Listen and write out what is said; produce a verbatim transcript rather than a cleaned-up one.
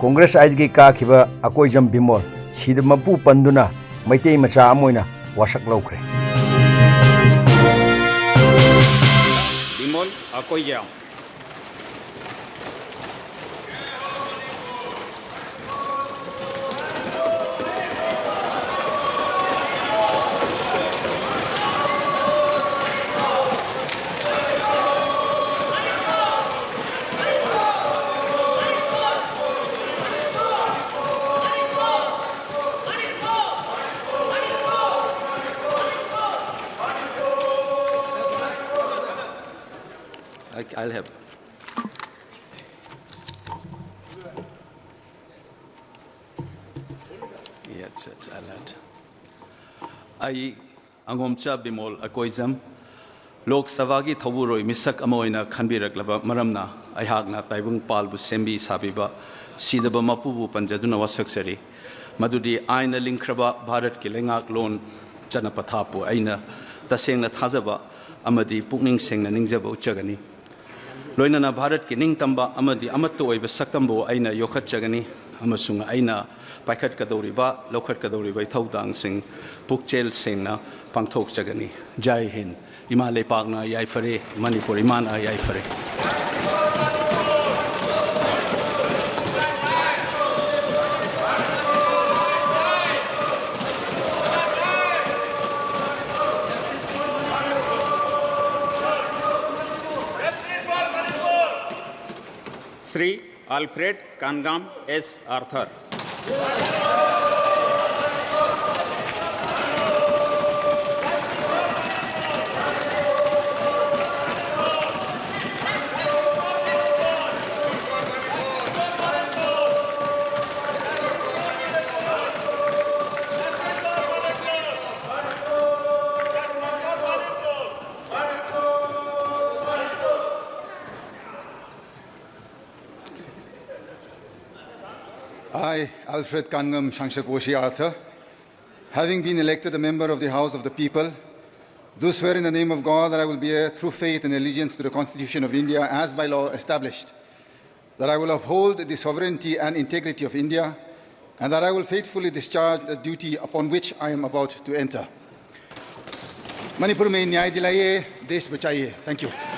ꯀꯣꯡꯒ꯭ꯔꯦꯁ ꯑꯥꯏꯗꯒꯤ ꯀꯥꯈꯤꯕ ꯑꯀꯣꯏꯖꯝ ꯕꯤꯃꯣꯜ ꯁꯤꯗ ꯃꯄꯨ ꯄꯟꯗꯨꯅ ꯃꯩꯇꯩ ꯃꯆꯥ ꯑꯃ ꯑꯣꯏꯅ ꯋꯥꯁꯛ ꯂꯧꯈ꯭ꯔꯦ꯫ Bimol Akoijam. I, I'll have. Yeah, it's, it's, I'll have. ꯑꯩ ꯑꯉꯣꯝꯆꯥ ꯕꯤꯃꯣꯜ ꯑꯀꯣꯏꯖꯝ ꯂꯣꯛ ꯁꯚꯥꯒꯤ ꯊꯧꯕꯨꯔꯣꯏ ꯃꯤꯁꯛ ꯑꯃ ꯑꯣꯏꯅ ꯈꯟꯕꯤꯔꯛꯂꯕ ꯃꯔꯝꯅ, ꯑꯩꯍꯥꯛꯅ ꯇꯥꯏꯕꯪꯄꯥꯜꯕꯨ ꯁꯦꯝꯕꯤ ꯁꯥꯕꯤꯕ ꯁꯤꯗꯕ ꯃꯄꯨꯕꯨ ꯄꯟꯖꯗꯨꯅ ꯋꯥꯁꯛꯆꯔꯤ꯫ ꯃꯗꯨꯗꯤ ꯑꯥꯏꯟꯅ ꯂꯤꯡꯈ꯭ꯔꯕ ꯚꯥꯔꯠꯀꯤ ꯂꯩꯉꯥꯛꯂꯣꯟ ꯆꯠꯅ ꯄꯊꯥꯞꯄꯨ ꯑꯩꯅ ꯇꯁꯦꯡꯅ ꯊꯥꯖꯕ ꯑꯃꯗꯤ ꯄꯨꯛꯅꯤꯡ ꯁꯦꯡꯅ ꯅꯤꯡꯖꯕ ꯎꯠꯆꯒꯅꯤ꯫ ꯂꯣꯏꯅꯅ ꯚꯥꯔꯠꯀꯤ ꯅꯤꯡꯇꯝꯕ ꯑꯃꯗꯤ ꯑꯃꯠꯇ ꯑꯣꯏꯕ ꯁꯛꯇꯝꯕꯨ ꯑꯩꯅ ꯌꯣꯛꯈꯠꯆꯒꯅꯤ, ꯑꯃꯁꯨꯡ ꯑꯩꯅ ꯄꯥꯏꯈꯠꯀꯗꯧꯔꯤꯕ, ꯂꯧꯈꯠꯀꯗꯧꯔꯤꯕ ꯏꯊꯧꯗꯥꯡꯁꯤꯡ ꯄꯨꯛꯆꯦꯜ ꯁꯦꯡꯅ ꯄꯥꯡꯊꯣꯛꯆꯒꯅꯤ꯫ ꯖꯥꯏ ꯍꯤꯟꯗ꯫ ꯏꯃꯥ ꯂꯩꯄꯥꯛꯅ ꯌꯥꯏꯐꯔꯦ, ꯃꯅꯤꯄꯨꯔ ꯏꯃꯥꯅ ꯌꯥꯏꯐꯔꯦ꯫ Shri Alfred Kangam S. Arthur. I, Alfred Kangam Shangshakwashi Arthur, having been elected a member of the House of the People, do swear in the name of God that I will bear true faith and allegiance to the Constitution of India as by law established, that I will uphold the sovereignty and integrity of India, and that I will faithfully discharge the duty upon which I am about to enter. Manipur में न्याय दिलाइए, देश बचाइए। Thank you.